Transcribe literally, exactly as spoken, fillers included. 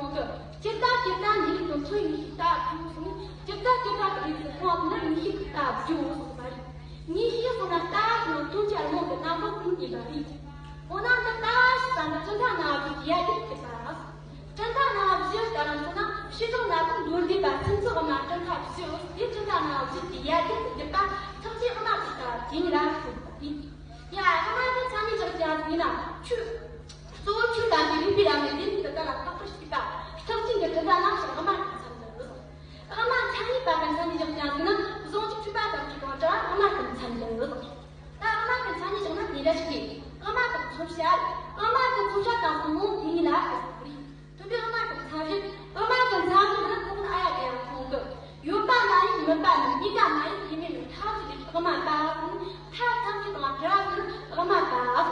གསུངས་ཏེ། ཇི་ལྟར་ཇི་ལྟར་ཉིད་ཀྱི་དོན་མཚོན་ངེས་ཤེས་ལྟ་བརྗོད་གསུངས། ཇི་ལྟར་ཇི་ལྟར་དུ་རིགས་སུ་མཐོང་བ་ནི་ངེས་ཤེས་ལྟ་བརྗོད་གསུངས་པ་རེད། ངེས་ཤེས་གསུངས་ན་ལྟ་བ་དང་མཐོང་བྱ་རྨོངས་པའི་རྣམ་པ་ཀུན་ཡིན་པ་རེད། འོ་ན་འདི་ལྟ་བ་ཞེས་པ་འདི་གྲུབ་མཐའ་རྣམ་དབྱེ་བཞི་ཡ་གྱལ་གྱི་བར། གྲུབ་མཐའ་རྣམ་དབྱེ་བཞི་ལྟར་མཚོན་ན་ཕྱི་ལོགས་ན་ཀུན་མདོར་བསྡུས་པ་སེམས་ཙམ་པ་མ་གྲུབ་མཐའ་བཞི། དེ་གྲུབ་མཐའ་རྣམ་དབྱེ་བཞི་དེ་ཡ་གྱལ་དུ་བསྡུས་པ་ཐེག་ཆེན་དབུ་མ་ཐལ་ལྟ་བ་དེ་ཉིད་ལ་གསུངས་པ་རེད། ཡ། དབུ་མ་གི་མཚན་ཉིད་ཅི་ཡིན་ཟེར་ན། ཆོས། གཙོ་བོ་ཆོས་དམ་པའི་རིགས་པའི་ལམ་ནས་འདི་ཉིད་དུ་གཏན་ལ་ཕབ་པར་བྱེད་པ་ཐེག་ཆེན་གྱི་གྲུབ་མཐའ་རྣམ་གཞག་དབུ་མ་གི་མཚན་ཉིད་དུ་གསུངས། དབུ་མ་མཚན་ཉིད་པ་གི་མཚན་ཉིད་ཅི་ཡིན་ཟེར་ན། གཟུང་འཇུག་འཁྲུལ་པ་ཐམས་ཅད་དང་བྲལ་བ་དབུ་མ་གི་མཚན་ཉིད་དུ་གསུངས། ད་དབུ་མ་གི་མཚན་ཉིད་ཅི་ཡིན་ན་དེ་འདྲ་ཞིག་སྟེ། དབུ་མ་གི་མཚོན་བྱ། དབུ་མ་གི་མཚོན་བྱ་དང་གསུམ་པོ་དེ་ཉིད་ལ་ཟེར་བ་རེད། མཐུན་དཔེ་དབུ་མ་གི་མཚན་བཞི། དབུ་མ་གི་མཚན་བཞི་འདི་ནི་ཁོ་ན་ཨ་ཡ་གི་ཡང་ཁོང་གི། ཡོད་པ་མ་ཡིན་མིན་པ་མིན། གཉིས་ཀ་མ་ཡིན་དེ་མིན་མིན། ཐ་ཚིག་གི་དབུ་མ་པ་དང་། མཐའ་ཐམས་ཅད་དང་བྲལ་བ་ནི་དབུ་མ་པ།